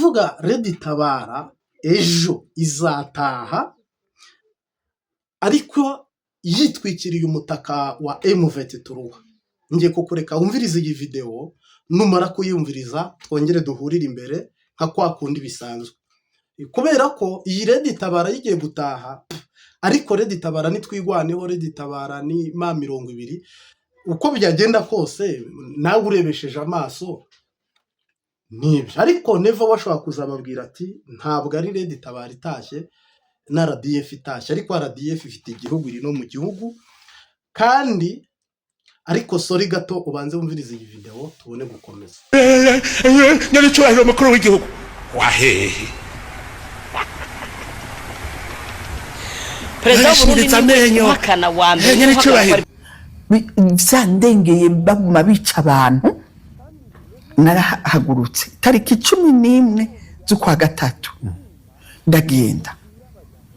Ndavuga RED Tabara ejo izataha ariko yitwikiriye umutaka wa M23. Ngiye kukureka wumvirize iyi video, numara kuyumviriza twongere duhurire imbere nka kwa kundi bisanzwe. Kubera ko iyi RED Tabara yigiye gutaha, ariko RED Tabara nitwigwaneho, RED Tabara ni M20, uko byagenda kose nawe urebesheje amaso nibyo. Ariko Neva washobora kuzababwira ati ntabwo ari RED Tabara itashye na RDF itashye, ariko RDF ifite igihugu, iri no mu gihugu kandi. Ariko sorry gato, ubanze wumvirize iyi video tubone gukomeza. Nyiricyubahiro mukuru w'igihugu wahehe? Perezida w'Uburundi Yarashiritse niwe amenyo. uhakana wa mbere. Nyiricyubahiro. Vyandengeye baguma bica abantu. Narahagurutse tariki 11 z'ukwa gatatu, ndagenda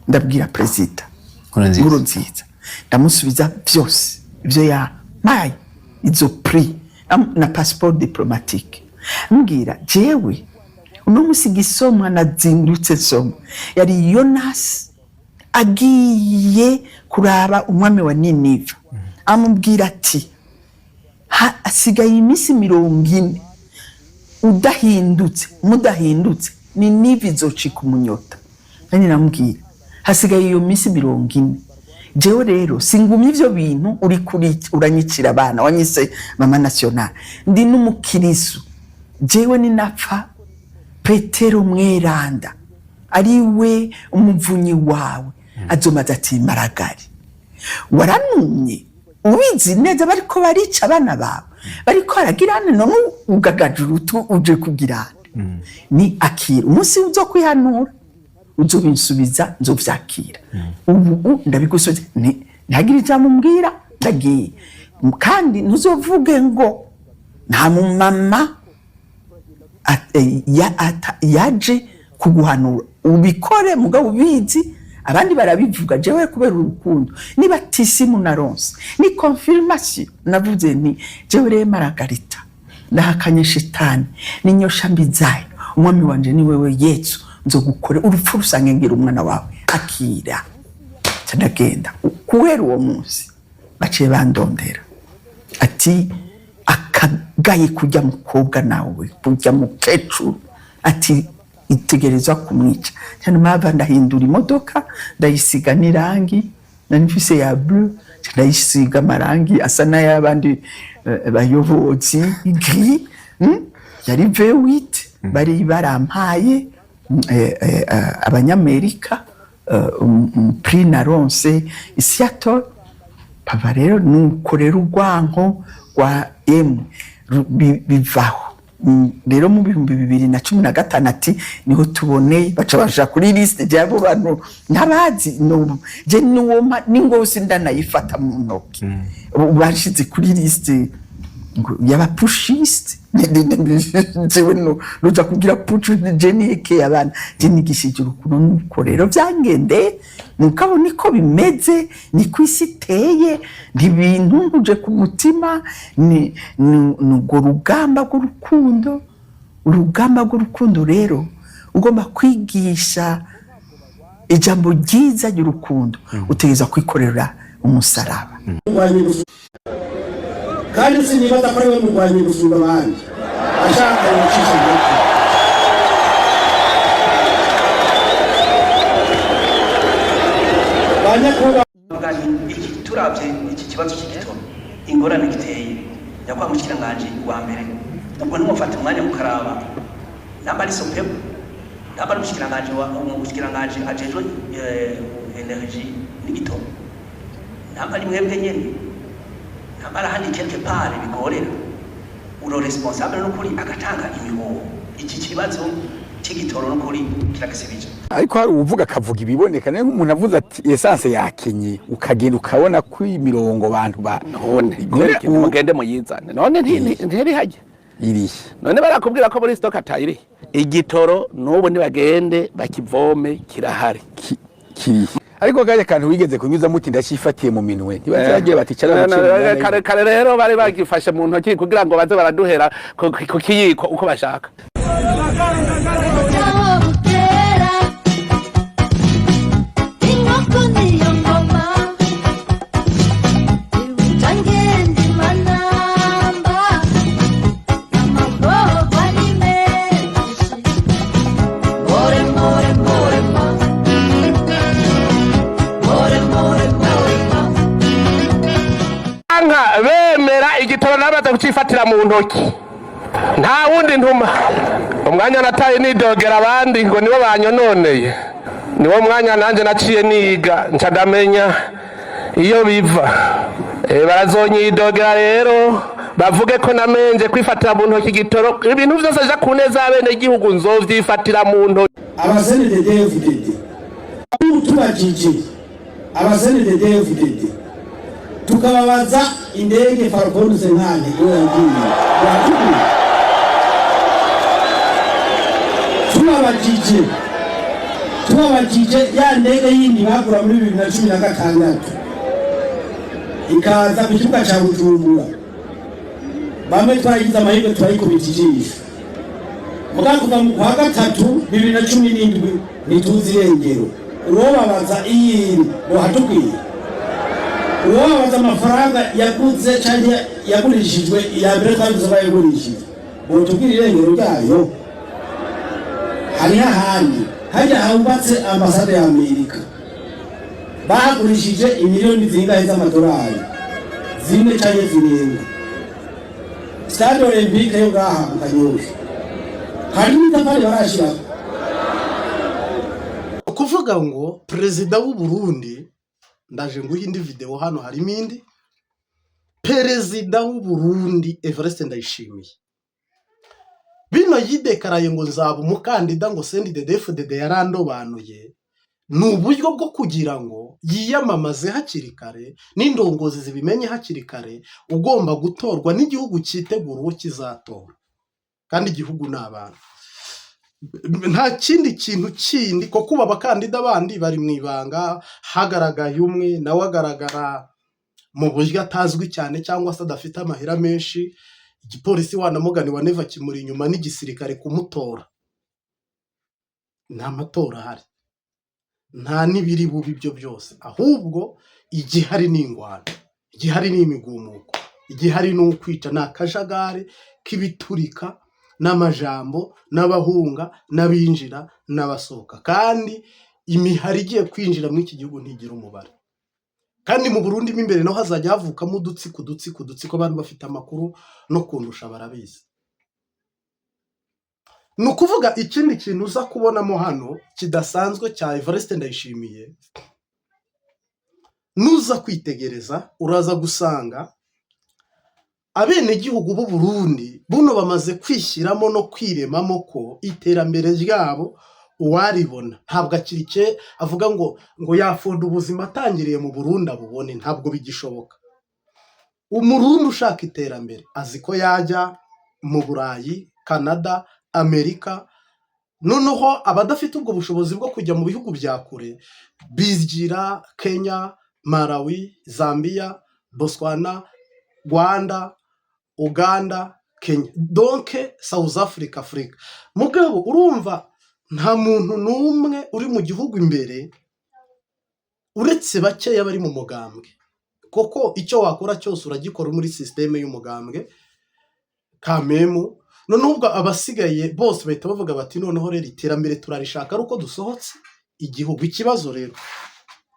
ndabwira perezida Nkurunziza. Nkurunziza, ndamusubiza byose ibyo yampaye, izo prix na passeport diplomatique. Mbwira jewe uno musi gisomwa nazindutse nsoma yari Yonasi agiye kuraba umwami wa Niniva, amubwira ati hasigaye iminsi 40, udahindutse, mudahindutse Niniva izocika umunyota. Nanjye namubwira hasigaye iyo minsi 40. Jewe rero singumye ivyo bintu uri kuri uranyicira abana, wanyise mama national, ndi n'umukirisu. Jewe ninapfa, Petero mweranda ari we umuvunyi wawe azomaze ati maragari waranumye ubizi neza, bariko barica abana bawe, bariko baragirane, none ugagaje urutu uje kugirane ni akira. Umunsi uzo kwihanura uzobinsubiza, nzovyakira. Ubu ndabigusubiza, ntihagire ijambo umbwira, ndagiye. Kandi ntuzovuge ngo nta mumama yaje kuguhanura. Ubikore mugabo ubizi, abandi barabivuga. Jewe kubera urukundo niba tisimu naronse ni confirmation, navuze nti jewe rero Maragarita ndahakanye shitani n'inyosha mbi zayo, umwami wanje ni wewe Yesu, nzogukore urupfu rusange ngira umwana wawe, akira. Nca ndagenda. Kubera uwo munsi baciye bandondera ati akagaye kujya mukobwa nawe kujya mukecuru, ati itegerezwa kumwica cyane. Mpava ndahindura imodoka, ndayisiga n'irangi nari mfise ya bleu, nca ndayisiga amarangi asa n'ay'abandi bayobozi, gris, Yari V8 bari barampaye abanyamerika, prix naronse i Seattle. Papa rero nuko rero urwanko rwa emwe bivaho. Rero mu 2015 ati niho tuboneye baca baja kuri liste. Je abo bantu ntabazi no je nuwo n'ingosi ndanayifata mu ntoki. Ubu bashize kuri liste ngo y'abaputschistes. Jewe no nuja kugira putsch? Je nihekeye abana, je nigishije urukundo. Nuko rero vyangendeye, mugabo niko bimeze, niko isi iteye, ntibintu ku mutima. Ni urwo rugamba rw'urukundo, urugamba rw'urukundo. Rero ugomba kwigisha ijambo ryiza ry'urukundo, utegereza kwikorera umusaraba. Kandi sinibaza ko ari we murwanyi gusumba abandi, ashaka gucisha bugufi. Banyakubahwa, Vuga nti iki turavye iki kibazo cy'igitoro, ingorane giteye, nyakubahwa mushikiranganji wa mbere, ubwo ntimufate umwanya mukaraba namba ari SOPEBU, namba ari umushikiranganji wa umushikiranganji ajejwe énergie n'igitoro, namba ari mwebwe nyene, namba ari ahandi quelque part bigorera uro responsable n'ukuri agatanga imihoho, iki kibazo cy'igitoro n'ukuri kiragisibije. Ariko hari uwuvuga akavuga ibiboneka, niyo nk'umuntu avuze ati essence yakenye, ukagenda ukabona ko imirongo abantu ba None mugende muyizane. None ntiri hajya? Irihe? None barakubwira ko muri stock atayiri igitoro? N'ubu nibagende bakivome, kirahari. Kirihe? Ariko kajya kantu wigeze kunyuzamo uti ndacyifatiye mu minwe, ntibazagira bati cara. Kare kare rero bari bagifashe mu ntoki kugira ngo baze baraduhera ku kiyiko uko bashaka. Igitoro namaze kucifatira mu ntoki, nta wundi ntuma. Umwanya nataye nidogera abandi ngo nibo banyononeye, niwo mwanya nanjye naciye niga, nca ndamenya iyo biva. Barazonyidogera rero, bavuge ko namenje kwifatira mu ntoki igitoro. Ibintu vyose ja ku neza y'abenegihugu nzovyifatira mu ntoki. Aba CNDD-FDD tubajije, aba CNDD-FDD tukababaza indege Falcon 50 iyo yagiye, batubwira. Tubabajije ya ndege yindi bagura muri 2016 ikaza ku kibuga ca Bujumbura, bamwe twaragize amahirwe turayikubita ijisho, muga kuva mu kwa gatatu 2017 ntituzi irengero. Uwobabaza iyiri bohatubwira, uwobabaza amafaranga yaguze canke yagurishijwe, iya mbere twavuze ko yagurishijwe, botubwira irengero ryayo. Hariho ahandi hajya hubatse ambasade ya Amerika, bagurishije imiliyoni zingahe z'amadolari? 4 canke zirenga. Stade Olympique yo ngaha mu Kanyosha hari n'itafari barashirako. Ukuvuga ngo perezida w'u Burundi, ndaje nguhe indi video hano, harimo indi. Perezida w'u Burundi Evariste Ndayishimiye bino yidekaraye ngo nzaba umukandida, ngo CNDD-FDD yarandobanuye, ni uburyo bwo kugira ngo yiyamamaze hakiri kare n'indongozi zibimenye hakiri kare. Ugomba gutorwa n'igihugu cyitegura uwo kizatora, kandi igihugu ni abantu, nta kindi kintu kindi, kuko ubu abakandida bandi bari mu ibanga. Hagaragaye umwe, nawe agaragara mu buryo atazwi cyane cyangwa se adafite amahera menshi. Igipolisi wanamugani wa Neva kimuri inyuma n'igisirikare kumutora. Nta matora ahari, nta n'ibiri bubi ibyo byose, ahubwo igihari ni ingwano, igihari ni imigumuko, igihari ni ukwica, ni akajagari k'ibiturika n'amajambo n'abahunga n'abinjira n'abasohoka. Kandi imihari igiye kwinjira muri iki gihugu ntigira umubare. Kandi mu Burundi mo imbere naho hazajya havukamo udutsiko, udutsiko, udutsiko. Abantu bafite amakuru no kundusha barabizi. Ni ukuvuga ikindi kintu uza kubonamo hano kidasanzwe cya Evariste Ndayishimiye, nuza kwitegereza uraza gusanga abenegihugu b'u Burundi buno bamaze kwishyiramo no kwiremamo ko iterambere ryabo uwaribona ntabwo akiri ke avuga ngo yafunda ubuzima atangiriye mu Burundi abubone, ntabwo bigishoboka. Umurundi ushaka iterambere azi ko yajya mu Burayi, Canada, Amerika. Noneho abadafite ubwo bushobozi bwo kujya mu bihugu bya kure bigira Kenya, Malawi, Zambia, Botswana, Rwanda, Uganda, Kenya, donc South Africa, Afurika. Mugabo urumva nta muntu n'umwe uri mu gihugu imbere uretse bakeya bari mu mugambwe, kuko icyo wakora cyose uragikora muri système y'umugambwe kamemu. Noneho ubwo abasigaye bose bahita bavuga bati: "Noneho rero iterambere turarishaka ari uko dusohotse igihugu." Ikibazo rero,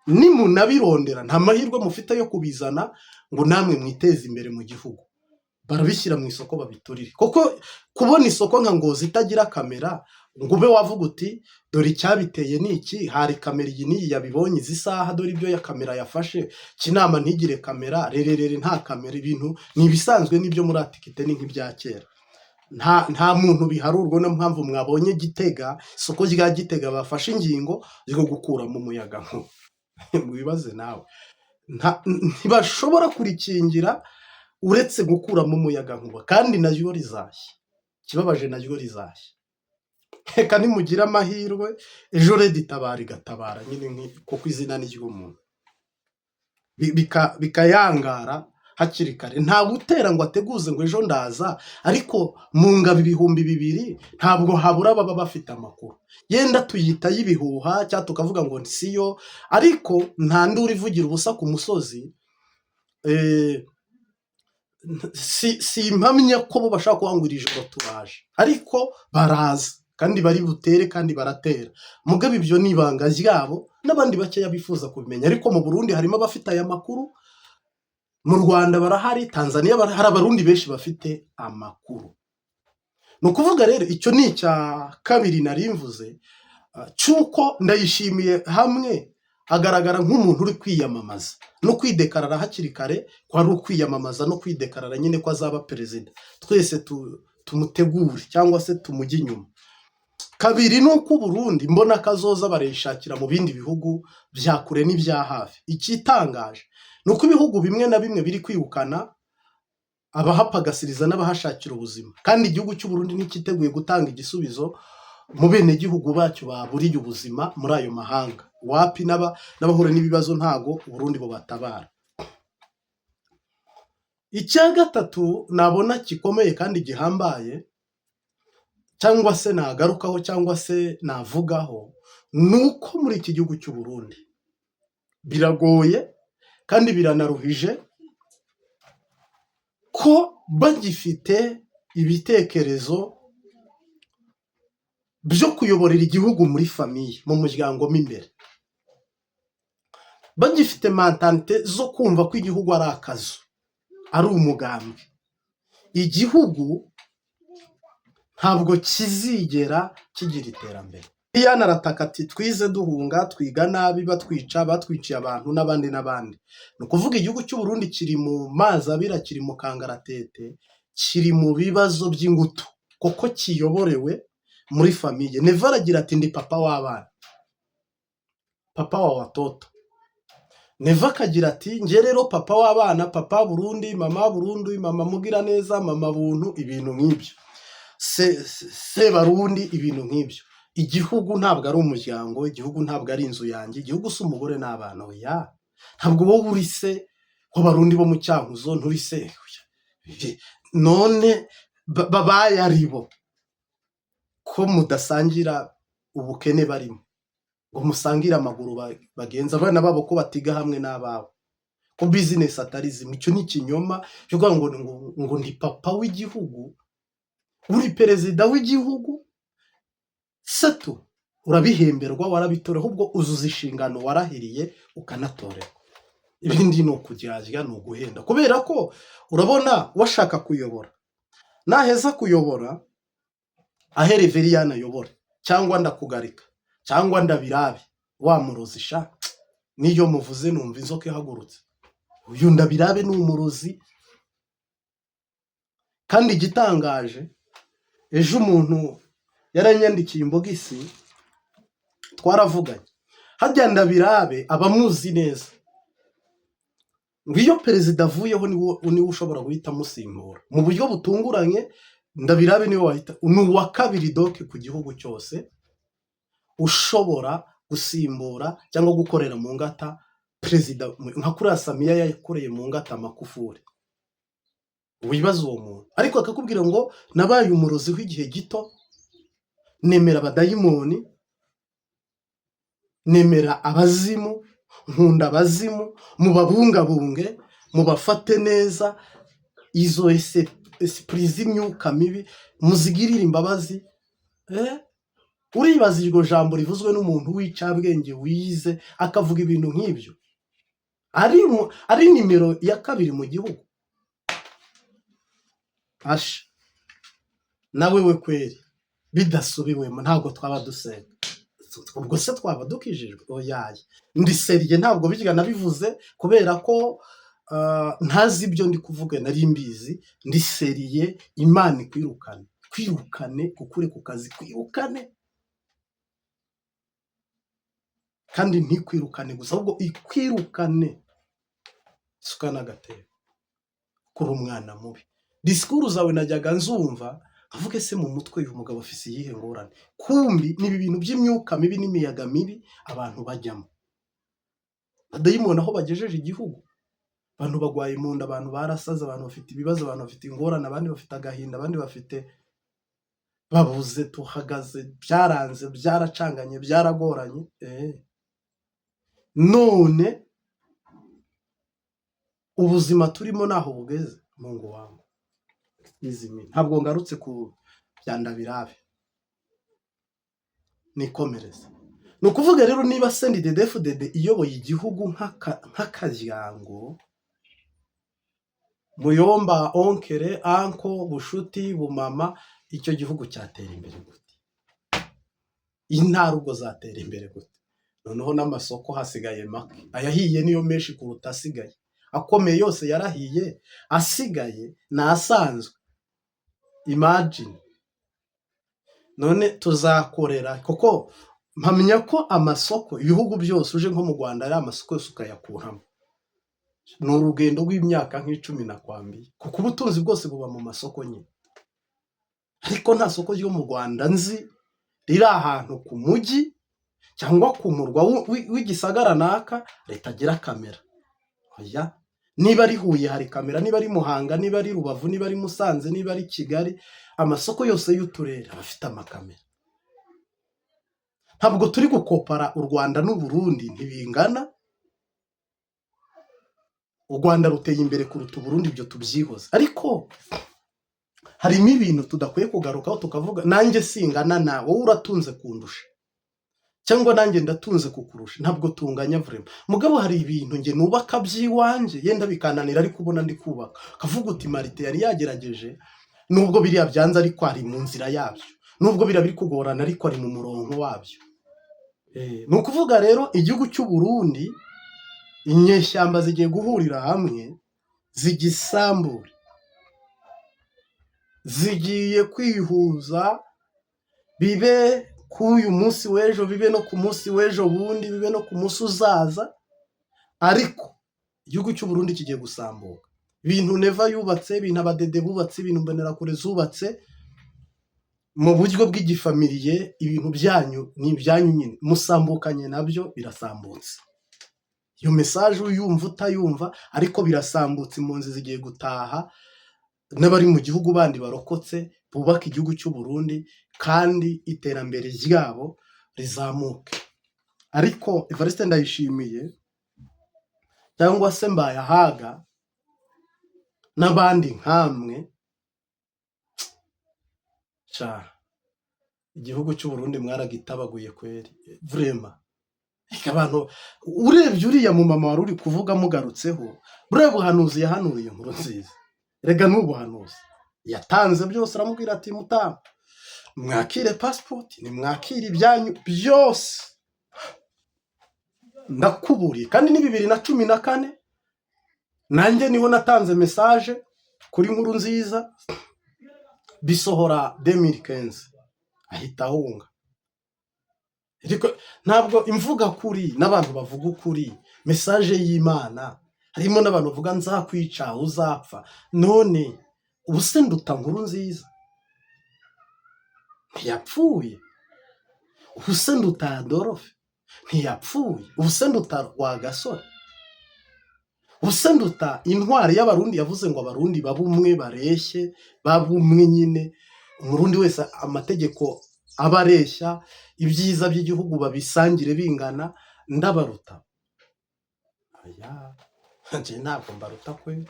nimunabirondera nta mahirwe mufite yo kubizana ngo namwe mwiteze imbere mu gihugu. Barabishyira mu isoko babiturire, kuko kubona isoko nka Ngozi itagira kamera ngo ube wavuga uti: "Dore icyabiteye ni iki, hari kamera iyi n'iyi yabibonye izi saha, dore ibyo ya kamera yafashe." Kinama ntigire kamera, rererere nta kamera, ibintu ni ibisanzwe n'ibyo muri antiquité, ni nk'ibya kera, nta muntu biharurwa. Niyo mpamvu mwabonye Gitega, isoko rya Gitega bafashe ingingo zo gukuramo umuyaga nkuba. Wibaze nawe, ntibashobora kurikingira uretse gukuramo umuyaga nkuba, kandi naryo rizashya. Ikibabaje, naryo rizashya. Reka nimugira amahirwe ejo RED Tabara igatabara nyine, kuko izina ni ry'umuntu, bikayangara hakiri kare. Ntawe utera ngo ateguze ngo ejo ndaza, ariko mu ngabo 2000 ntabwo habura baba bafite amakuru. Yenda tuyita y'ibihuha cyangwa tukavuga ngo siyo, ariko nta nduru ivugira ubusa ku musozi. Si impamya ko bo bashaka kuvuga ngo iri joro turaje, ariko baraza kandi bari butere kandi baratera. Mugabo ibyo ni ibanga ryabo n'abandi bakeya bifuza kubimenya, ariko mu Burundi harimo abafite aya makuru. Mu Rwanda barahari, Tanzania barahari, Abarundi benshi bafite amakuru. Ni ukuvuga rero icyo ni icya kabiri nari mvuze, cy'uko Ndayishimiye hamwe agaragara nk'umuntu uri kwiyamamaza no kwidekarara hakiri kare, ko ari ukwiyamamaza no kwidekarara nyine ko azaba perezida, twese tumutegure cyangwa se tumujye inyuma. Kabiri ni uko Uburundi mbona kazoza barayishakira mu bindi bihugu bya kure n'ibya hafi. Ikitangaje ni uko ibihugu bimwe na bimwe biri kwirukana abahapagasiriza n'abahashakira ubuzima, kandi igihugu cy'u Burundi nticyiteguye gutanga igisubizo mu benegihugu bacyo baburiye ubuzima muri ayo mahanga. Wapi, n'abahura n'ibibazo ntago Uburundi bubatabara. Icya gatatu nabona gikomeye kandi gihambaye, cyangwa se nagarukaho cyangwa se navugaho, ni uko muri iki gihugu cy'u Burundi biragoye kandi biranaruhije ko bagifite ibitekerezo byo kuyoborera igihugu muri famille, mu muryango mo imbere, bagifite mentalité zo kumva ko igihugu ari akazu, ari umugambwe. Igihugu ntabwo kizigera kigira iterambere. Iyana arataka ati twize duhunga, twiga nabi, batwica, batwiciye abantu n'abandi n'abandi. Ni ukuvuga igihugu cy'u Burundi kiri mu mazi abira, kiri mu kangaratete, kiri mu bibazo by'ingutu kuko kiyoborewe muri famille. Neva aragira ati ndi papa w'abana, papa wa watoto. Neva akagira ati njye rero papa w'abana, papa Burundi, mama Burundi, mama Mugiraneza, mama Buntu, ibintu nk'ibyo, Sebarundi, ibintu nk'ibyo. Igihugu ntabwo ari umuryango, igihugu ntabwo ari inzu yanjye, igihugu si umugore n'abana. Oya, ntabwo wowe uri se w'Abarundi bo mu Cyankuzo, nturi se. Oya. None babaye ari bo ko mudasangira ubukene barimo, ngo musangire amaguru bagenza abana babo, ko batiga hamwe n'abawe, ko business atari zimwe? Icyo ni ikinyoma cyo kuvuga ngo ndi papa w'igihugu. Uri perezida w'igihugu setu, urabihemberwa, warabitora, ahubwo uzuza inshingano warahiriye ukanatorerwa. Ibindi ni ukuryarya, ni uguhenda, kubera ko urabona washaka kuyobora, naheza kuyobora ahe Reveriyani ayobora, cyangwa ndakugarika, cyangwa Ndabirabe wa murozi sha, niyo muvuze numva inzoka ihagurutse. Uyu Ndabirabe ni umurozi. Kandi igitangaje, ejo umuntu yaranyandikiye inbox, twaravuganye. Harya Ndabirabe abamuzi neza ngo iyo perezida avuyeho niwe ushobora guhita amusimbura mu buryo butunguranye. Ndabirabe niwe wahita, ni uwa kabiri donc ku gihugu cyose ushobora gusimbura cyangwa gukorera mu ngata perezida, nka kuriya Samiya yakoreye mu ngata Magufuli. Wibaza uwo muntu, ariko akakubwira ngo nabaye umurozi w'igihe gito, nemera abadayimoni, nemera abazimu, nkunda abazimu, mubabungabunge, mubafate neza, izo esprits z'imyuka mibi muzigirire imbabazi. Uribaza iryo jambo rivuzwe n'umuntu w'icyabwenge wize, akavuga ibintu nk'ibyo, ari nimero ya kabiri mu gihugu. Asha nawe we kweri, bidasubiwemo ntabwo twaba dusenga, ubwo se twaba dukijijwe? Oyaye, ndi sérieux, ntabwo birya nabivuze kubera ko ntazi ibyo ndi kuvuga, nari mbizi. Ndi sérieux, Imana ikwirukane, kwirukane, kukure ku kazi, kwirukane, kandi ntikwirukane gusa, ahubwo ikwirukane isuka n'agatebo kuri umwana mubi. Disikuru zawe najyaga nzumva avuge se mu mutwe uyu mugabo afise iyihe ngorane? Kumbi ni ibi bintu by'imyuka mibi n'imiyaga mibi abantu bajyamo, abadayimoni aho bagejeje igihugu. Abantu bagwaye mu nda, abantu barasaze, abantu bafite ibibazo, abantu bafite ingorane, abandi bafite agahinda, abandi bafite babuze, tuhagaze, byaranze, byaracanganye, byaragoranye. None ubuzima turimo naho bugeze. Mungu wangu izimi, ntabwo ngarutse ku bya Ndabirabe, nikomereze. Ni ukuvuga rero niba CNDD-FDD iyoboye igihugu nk'akaryango. Muyomba, oncle, uncle, bushuti, bumama, icyo gihugu cyatera imbere gute? Intara ubwo zatera imbere gute? Noneho n'amasoko hasigaye make, ayahiye niyo menshi kuruta asigaye. Akomeye yose yarahiye, asigaye ni asanzwe. Imagine, none tuzakorera kuko mpamya ko amasoko, ibihugu byose, uje nko mu Rwanda, ari amasoko yose ukayakuramo, ni urugendo rw'imyaka nk'icumi nakwambiye, kuko ubutunzi bwose buba mu masoko nyine. Ariko nta soko ryo mu Rwanda nzi riri ahantu ku mujyi cyangwa ku murwa w'igisagara naka ritagira kamera. Oya, niba ari Huye hari kamera, niba ari Muhanga, niba ari Rubavu, niba ari Musanze, niba ari Kigali, amasoko yose y'uturere aba afite amakamera. Ntabwo turi gukopara u Rwanda n'u Burundi, ntibingana. U Rwanda ruteye imbere kuruta Uburundi, ibyo tubyihoze, ariko harimo ibintu tudakwiye kugarukaho tukavuga. Nanjye singana nawe, wowe uratunze kundusha cyangwa nanjye ndatunze kukurusha, ntabwo tunganya vraiment. Mugabo hari ibintu njye nubaka by'iwanjye yenda bikananira, ariko ubona ndi kubaka, ukavuga uti: "Marite yari yagerageje, nubwo biriya byanze ariko ari mu nzira yabyo, nubwo biriya biri kugorana ariko ari mu murongo wabyo." Ni ukuvuga rero igihugu cy'u Burundi, inyeshyamba zigiye guhurira hamwe zigisambure, zigiye kwihuza, bibe k'uyu munsi w'ejo, bibe no ku munsi w'ejo bundi, bibe no ku munsi uzaza, ariko igihugu cy'u Burundi kigiye gusambuka. Ibintu Neva yubatse, ibintu abadede bubatse, ibintu mbonerakure zubatse mu buryo bw'igifamiliye, ibintu byanyu ni ibyanyu nyine, musambukanye nabyo, birasambutse. Iyo message uyumva utayumva, ariko birasambutse. Impunzi zigiye gutaha n'abari mu gihugu bandi barokotse, bubaka igihugu cy'u Burundi kandi iterambere ryabo rizamuke. Ariko Evariste Ndayishimiye cyangwa se Mbayahaga n'abandi nkamwe, sha, igihugu cy'u Burundi mwaragitabaguye kweri, vraiment. Reka, abantu, urebye uriya mu mama wari uri kuvuga mugarutseho, buriya buhanuzi yahanuriye Inkuru Nziza, rega ni ubuhanuzi yatanze byose. Aramubwira ati: "Mutamu, mwakire pasipoti, nimwakire ibyanyu byose, ndakuburiye." Kandi ni 2014, nanjye niho natanze message kuri Nkuru Nziza, bisohora 2015, ahita ahunga. Ariko ntabwo imvuga kuri n'abantu bavuga ukuri, message y'Imana, harimo n'abantu bavuga nzakwica, uzapfa. None ubu se nduta Nkuru Nziza? Ntiyapfuye. Ubu se nduta Adolphe? Ntiyapfuye. Ubu se nduta Rwagasore? Ubu se nduta intwari y'Abarundi yavuze ngo Abarundi babe umwe, bareshye, babe umwe nyine, Umurundi wese amategeko aba areshya, ibyiza by'igihugu babisangire bingana? Ndabaruta? Oya, njye ntabwo mbaruta kwe,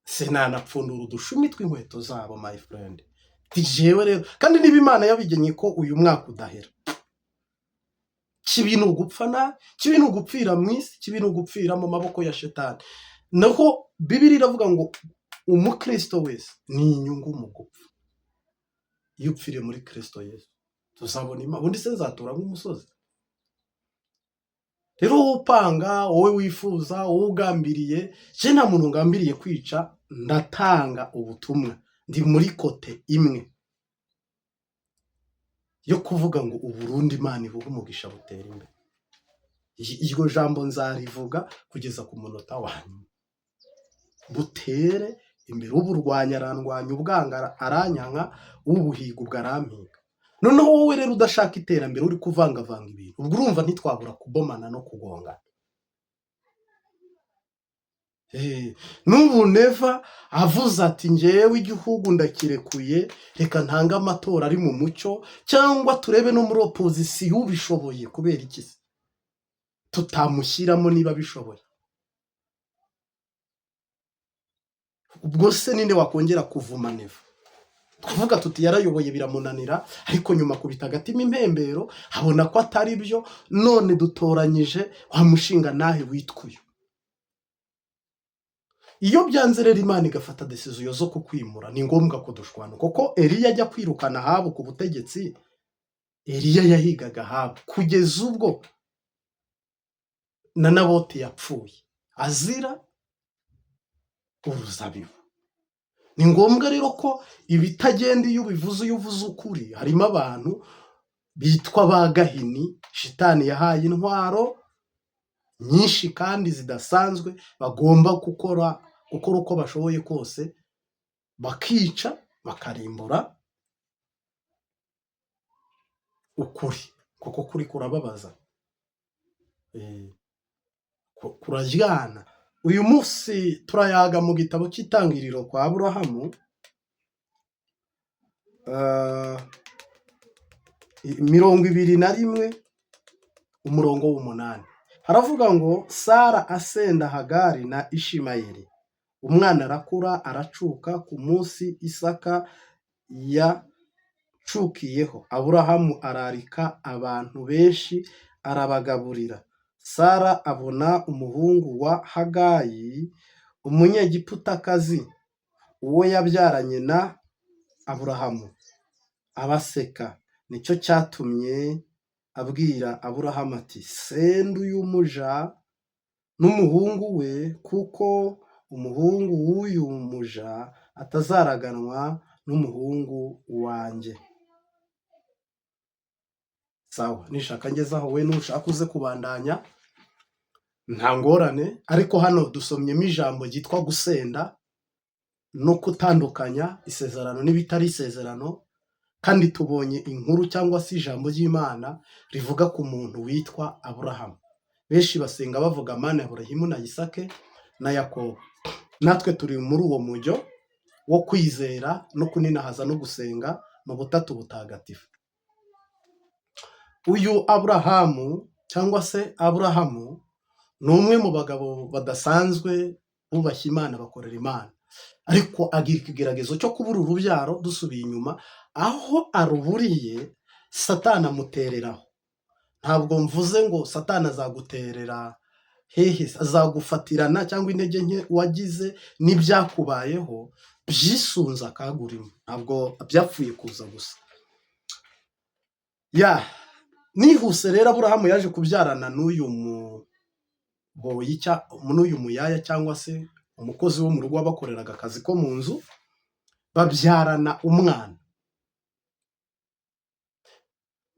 sinanapfundura udushumi tw'inkweto zabo, my friend. Jewe rero kandi niba Imana yabigenye ko uyu mwaka udahera, kibi ni ugupfa nabi, kibi ni ugupfira mu isi, kibi ni ugupfira mu maboko ya Shetani. Naho Bibiri iravuga ngo umukristo wese ni inyungu mu gupfa. Iyo upfiriye muri Kristo Yesu, tuzabona Imana. Ubundi se nzatura nk'umusozi? Rero wowe upanga, wowe wifuza, wowe ugambiriye, je nta muntu ngambiriye kwica. Ndatanga ubutumwa, ndi muri côté imwe yo kuvuga ngo Uburundi Imana ibuhe umugisha, butera imbere. Iryo jambo nzarivuga kugeza ku munota wa nyuma, butere imbere. Uburwanya arandwanya, ubwanga aranyanka, ubuhiga ubwo arampiga. Noneho wowe rero udashaka iterambere, uri kuvangavanga ibintu, ubwo urumva ntitwabura kubomana no kugongana. N'ubu Neva avuze ati: "Ngewe igihugu ndakirekuye, reka ntange amatora ari mu mucyo, cyangwa turebe no muri opozisiyo ubishoboye." Kubera iki se tutamushyiramo niba bishoboye? Ubwo se ninde wakongera kuvuma Neva? Twavuga tuti yarayoboye biramunanira, ariko nyuma akubita agatima impembero, abona ko atari byo, none dutoranyije wa mushinga nahe witwa uyu. Iyo byanze rero, Imana igafata décision zo kukwimura, ni ngombwa ko dushwana, kuko Eliya ajya kwirukana Ahabu ku butegetsi, Eliya yahigaga Ahabu kugeza ubwo na Naboti yapfuye azira uruzabibu. Ni ngombwa rero ko ibitagenda iyo ubivuze, iyo uvuze ukuri, harimo abantu bitwa ba Gahini shitani yahaye intwaro nyinshi kandi zidasanzwe, bagomba gukora uko bashoboye kose bakica, bakarimbura ukuri, kuko kuri kurababaza, kuraryana. Uyu munsi turayaga mu gitabo cy'Itangiriro kwa Aburahamu, 21, umurongo w'8. Haravuga ngo: "Sara asenda Hagari na Ishimayeli, umwana arakura aracuka. Ku munsi Isaka yacukiyeho, Aburahamu ararika abantu benshi, arabagaburira. Sara abona umuhungu wa Hagayi Umunyegiputakazi, uwo yabyaranye na Aburahamu, abaseka. Nicyo cyatumye abwira Aburahamu ati: 'Senda uyu muja n'umuhungu we, kuko umuhungu w'uyu muja atazaraganwa n'umuhungu wanjye.'" Sawa, nishaka ngezaho, we nushaka uze kubandanya, nta ngorane. Ariko hano dusomyemo ijambo ryitwa gusenda no gutandukanya isezerano n'ibitari isezerano, kandi tubonye inkuru cyangwa se ijambo ry'Imana rivuga ku muntu witwa Aburahamu. Benshi basenga bavuga Mana ya Aburahimu na Isake na Yakobo. Natwe turi muri uwo mujyo wo kwizera no kuninahaza no gusenga mu Butatu Butagatifu. Uyu Aburahamu cyangwa se Aburahamu ni umwe mu bagabo badasanzwe bubashye Imana, bakorera Imana, ariko agira ikigeragezo cyo kubura urubyaro. Dusubiye inyuma aho aruburiye, Satani amutereraho. Ntabwo mvuze ngo Satani azaguterera hehe, azagufatirana cyangwa intege nke wagize n'ibyakubayeho byisunze akagurimo, ntabwo byapfuye kuza gusa. Ya nihuse rero, Aburahamu yaje kubyarana n'uyu muboyi, n'uyu muyaya cyangwa se umukozi wo mu rugo wabakoreraga akazi ko mu nzu, babyarana umwana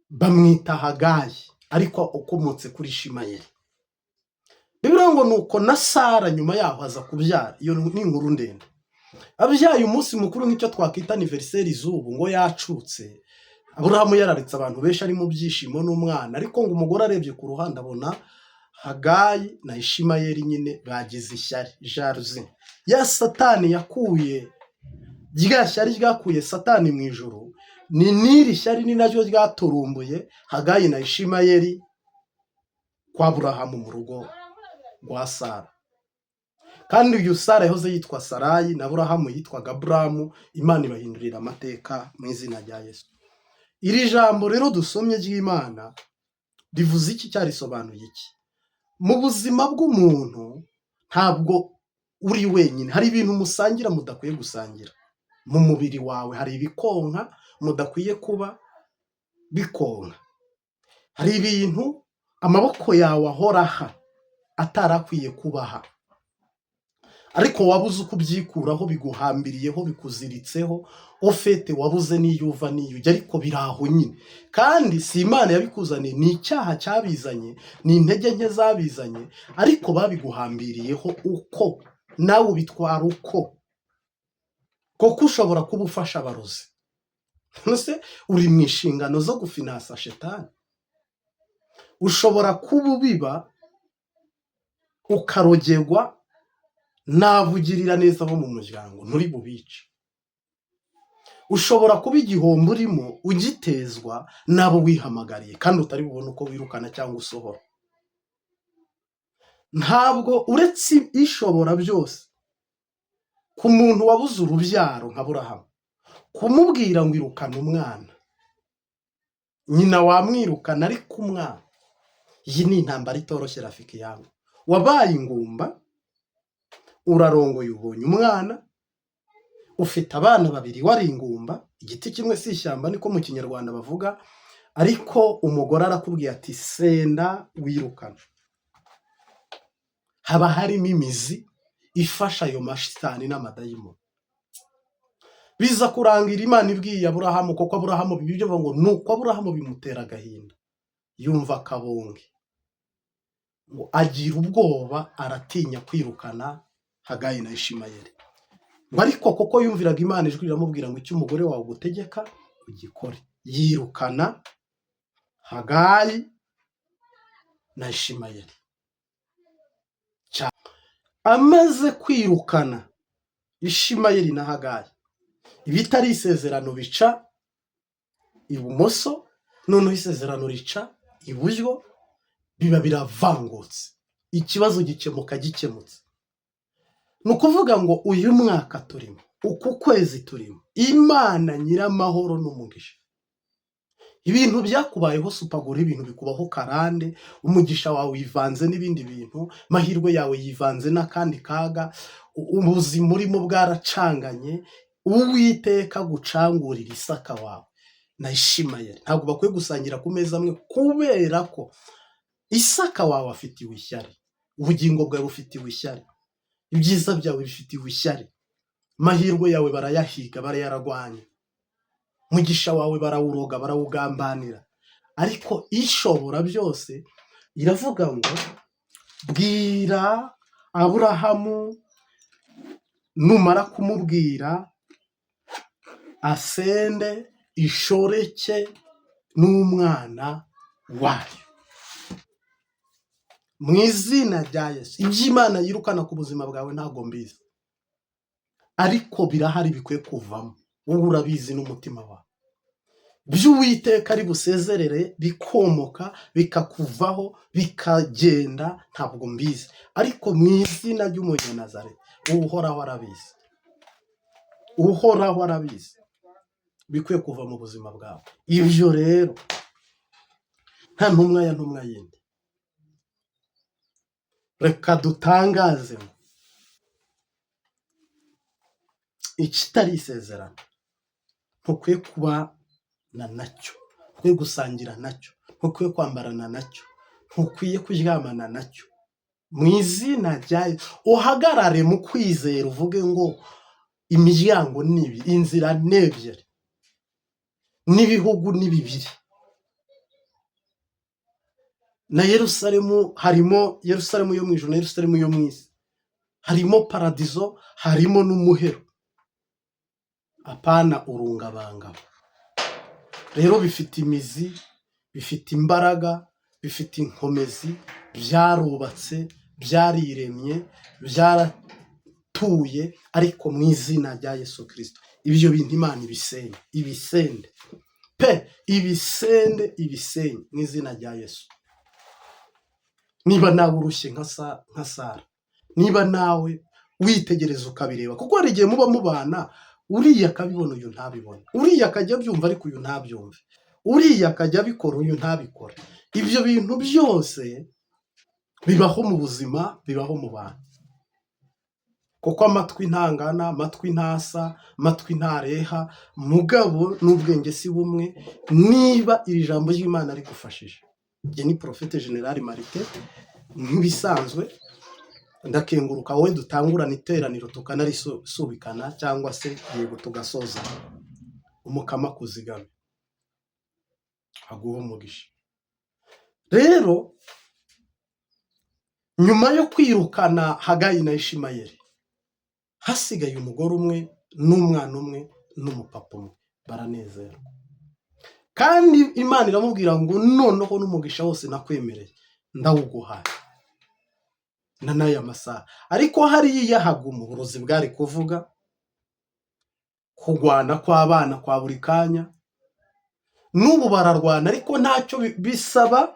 bamwita Hagayi, ariko ukomotse kuri Ishimayeli. Bibiliya ngo nuko na Sara nyuma yaho aza kubyara. Iyo ni inkuru ndende. Abyaye, umunsi mukuru nk'icyo twakwita anniversaire z'ubu, ngo yacutse, Aburahamu yararitse abantu benshi, ari mu byishimo n'umwana, ariko ngo umugore arebye ku ruhande abona Hagayi na Ishimayeli nyine bagize ishyari, jalousie ya Satani yakuye rya shyari ryakuye Satani mu ijuru. Ni n'iri shyari ni naryo ryaturumbuye Hagayi na Ishimayeli kwa Aburahamu mu rugo rwa Sara. Kandi uyu Sara yahoze yitwa Sarayi na Aburahamu yitwaga Aburamu. Imana ibahindurira amateka mu izina rya Yesu. Iri jambo rero dusomye ry'Imana rivuze iki? Cyarisobanuye iki mu buzima bw'umuntu? Ntabwo uri wenyine, hari ibintu musangira mudakwiye gusangira. Mu mubiri wawe hari ibikonka mudakwiye kuba bikonka, hari ibintu amaboko yawe ahora aha atarakwiye kubaha, ariko wabuze uko ubyikuraho, biguhambiriyeho, bikuziritseho. Au fait, wabuze n'iyo uva n'iyo ujya, ariko biri aho nyine. Kandi si Imana yabikuzaniye, ni icyaha cyabizanye, ni intege nke zabizanye, ariko babiguhambiriyeho uko nawe ubitwara uko, kuko ushobora kuba ufasha abarozi. Ese uri mu inshingano zo gufinansa shetani? Ushobora kuba ubiba ukarogerwa n'abo ugirira neza bo mu muryango, nturi bubice. Ushobora kuba igihombo urimo ugitezwa n'abo wihamagariye, kandi utari bubone uko wirukana cyangwa usohora. Ntabwo uretse Ishobora byose, ku muntu wabuze urubyaro nka Burahamu, kumubwira ngo irukana umwana, nyina wamwirukana, ariko umwana, iyi ni intambara itoroshye. Rafiki yangu, wabaye ingumba. Urarongoye, ubonye umwana, ufite abana babiri, wari ingumba. Igiti kimwe si ishyamba, niko mu Kinyarwanda bavuga. Ariko umugore arakubwiye ati: "Senda wirukana." Haba harimo imizi ifasha ayo mashitani n'amadayimoni. Biza kurangira Imana ibwiye Aburahamu, kuko Aburahamu bibyo bivuga ngo nuko Aburahamu bimutera agahinda, yumva akabonge, ngo agira ubwoba, aratinya kwirukana Hagayi na Ishimayeli. Ngo ariko kuko yumviraga Imana, ijwi riramubwira ngo: "Icyo umugore wawe ugutegeka ugikore." Yirukana Hagayi na Ishimayeli. Amaze kwirukana Ishimayeli na Hagayi, ibitari isezerano bica ibumoso, noneho isezerano rica iburyo, biba biravangutse, ikibazo gikemuka gikemutse. Ni ukuvuga ngo uyu mwaka turimo, uku kwezi turimo, Imana nyiramahoro n'umugisha, ibintu byakubayeho supagura, ibintu bikubaho karande, umugisha wawe wivanze n'ibindi bintu, amahirwe yawe yivanze n'akandi kaga, ubuzima urimo bwaracanganye. Uwiteka gucangurira Isaka wawe na Ishimayeli. Ntabwo bakwiye gusangira ku meza amwe, kubera ko Isaka wawe afitiwe ishyari, ubugingo bwawe bufitiwe ishyari, ibyiza byawe bifitiwe ishyari, amahirwe yawe barayahiga, barayarwanya, umugisha wawe barawuroga, barawugambanira. Ariko Ishobora byose iravuga ngo: "Bwira Aburahamu, numara kumubwira asende ishoreke n'umwana wayo." Mu izina rya Yesu, iby'Imana yirukana ku buzima bwawe ntabwo mbizi, ariko birahari bikwiye kuvamo, wowe urabizi n'umutima wawe. By'Uwiteka ari busezerere bikomoka, bikakuvaho, bikagenda, ntabwo mbizi. Ariko mu izina ry'Umunyanazareti, Uhoraho arabizi, Uhoraho arabizi, bikwiye kuva mu buzima bwawe. Ibyo rero nta ntumwa ya ntumwa yindi. Reka dutangaze ngo ikitari isezerano ntukwiye kubana nacyo, ntukwiye gusangira nacyo, ntukwiye kwambarana nacyo, ntukwiye kuryamana nacyo. Mu izina rya Yesu, uhagarare mu kwizera, uvuge ngo imiryango ni ibiri, inzira ni ebyiri, n'ibihugu ni bibiri, na Yerusalemu harimo Yerusalemu yo mu ijuru na Yerusalemu yo mu isi, harimo paradizo, harimo n'umuhero, apana urungabangabo. Rero bifite imizi, bifite imbaraga, bifite inkomezi, byarubatse, byariremye, byaratuye. Ariko mu izina rya Yesu Kirisito, ibyo bintu Imana ibisenye, ibisende pe, ibisende, ibisenye mu izina rya Yesu. Niba nawe urushye nka Sara, niba nawe witegereza ukabireba, kuko hari igihe muba mubana, uriya akabibona, uyu ntabibone, uriya akajya abyumva ariko uyu ntabyumve, uriya akajya abikora, uyu ntabikore. Ibyo bintu byose bibaho mu buzima, bibaho mu bantu, kuko amatwi ntangana, amatwi ntasa, amatwi ntareha, mugabo n'ubwenge si bumwe. Niba iri jambo ry'Imana rigufashije, njye ni Prophète Général Marite nk'ibisanzwe, ndakenguruka wowe dutangurana iteraniro tukanarisubikana, cyangwa se yego tugasoza. Umukama kuzigame, aguhe umugisha. Rero nyuma yo kwirukana Hagayi na Ishimayeli, hasigaye umugore umwe n'umwana umwe n'umupapa umwe. Baranezerwa, kandi Imana iramubwira ngo: "Noneho n'umugisha wose nakwemereye ndawuguhaye na n'aya masaha." Ariko hariya haguma uburozi bwari kuvuga kurwana kw'abana kwa buri kanya. N'ubu bararwana, ariko ntacyo bisaba.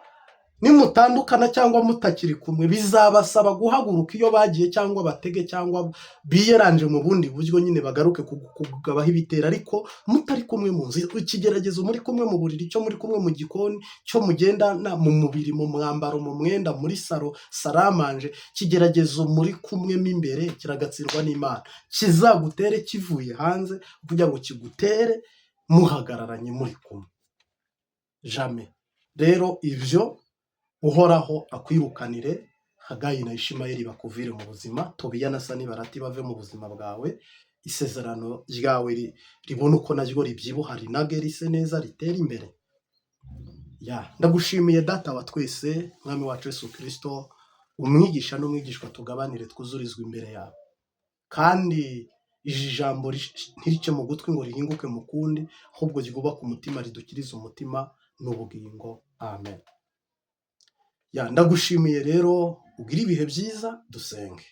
Nimutandukana cyangwa mutakiri kumwe, bizabasaba guhaguruka iyo bagiye, cyangwa batege, cyangwa biyeranje mu bundi buryo nyine, bagaruke kugabaho ibitero, ariko mutari kumwe mu nzu. Ikigeragezo muri kumwe mu buriri, cyo muri kumwe mu gikoni, cyo mugendana mu mubiri, mu mwambaro, mu mwenda, muri salon, salle à manger, ikigeragezo muri kumwe mo imbere kiragatsindwa n'Imana. Kizagutere kivuye hanze kugira ngo kigutere muhagararanye, muri kumwe, jamais. Rero ibyo Uhoraho akwirukanire Hagayi na Ishimayeli, bakuvire mu buzima, Tobiya na Sanibarati bave mu buzima bwawe, isezerano ryawe ribone uko naryo ribyibuha, rinage, rise neza, ritere imbere. Ya, ndagushimiye Data wa twese, Mwami wacu Yesu Kirisito. Umwigisha n'umwigishwa tugabanire, twuzurizwe imbere yawe, kandi iri jambo ntirice mu gutwi ngo rihinguke mu kundi, ahubwo ryubake umutima, ridukirize umutima n'ubugingo. Amen. Ya, ndagushimiye rero, ugire ibihe byiza. Dusenge.